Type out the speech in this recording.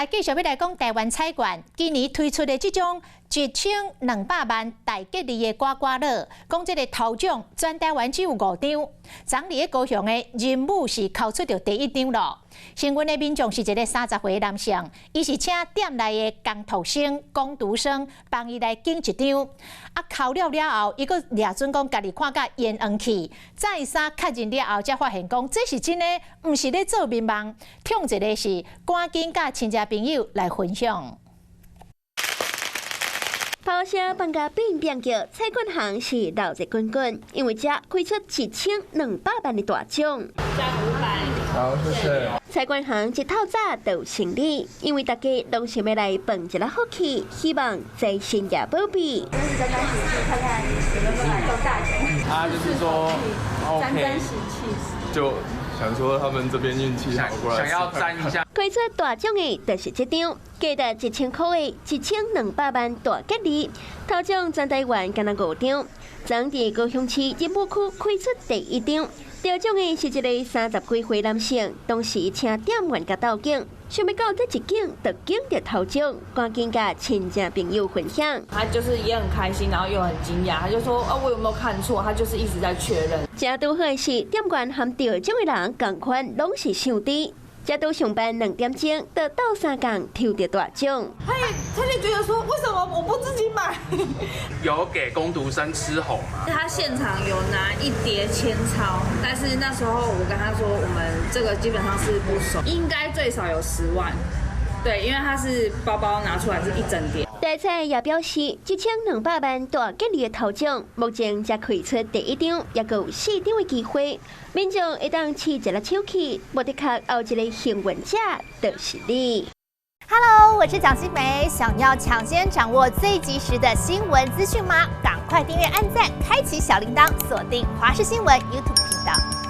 繼續欲來講台灣彩券今年推出的這種1200萬大吉利的刮刮樂，講這個頭獎全台灣只有五張，昨佇咧高雄的仁武是剾出著第一張囉。幸運的民眾是一个30歲的男性，伊是請店內的工讀生、工讀生幫伊來揀一張。啊，剾了了後，伊閣掠準講家己看甲煙黃去，再三確認了後，才發現講這是真的，毋是咧做眠夢。痛一个是趕緊佮親戚朋友來分享。炮聲放甲變變叫，彩券行是鬧熱滾滾，因為遮開出1200萬的大獎。加500。好，謝謝。彩券行一透早就有生意，因為大家攏想欲來碰一下福氣，希望財神爺保庇。這是沾沾喜氣，看看有沒有辦法中大獎。他就是說，沾沾喜氣。就想說他們這邊運氣好，過來想要沾一下。開出大獎的就是這張，價值1000塊的1200萬大吉利，頭獎全台灣干焦五張，昨佇高雄市仁武區開出第一張，得獎的是一个30幾歲男性，當時請店員共鬥揀，想欲到這一揀就揀著頭獎，趕緊佮親戚朋友分享。他就是也很開心，然後又很驚訝，他就說：啊，我有沒有看錯？他就是一直在確認。真拄好的是，店員和得獎的人仝款，攏是相知。才拄上班2點鐘，就鬥相共抽著大獎。他就覺得說，為什麼我不自己買？有給工讀生吃紅嗎？他現場有拿一疊千鈔，但是那時候我跟他說，我們這個基本上是不收，應該最少有10萬。對，因為他是包包拿出來是一整疊。台彩也表示，1200萬大吉利的頭獎，目前才開出第一張，猶閣有四張的機會。民眾會當試一下手氣，無的確後一个幸運者就是你。 Hello，我是蔣新梅，想要搶先掌握最及時的新聞資訊嗎？趕快訂閱、按讚、開啟小鈴鐺，鎖定華視新聞 YouTube 頻道。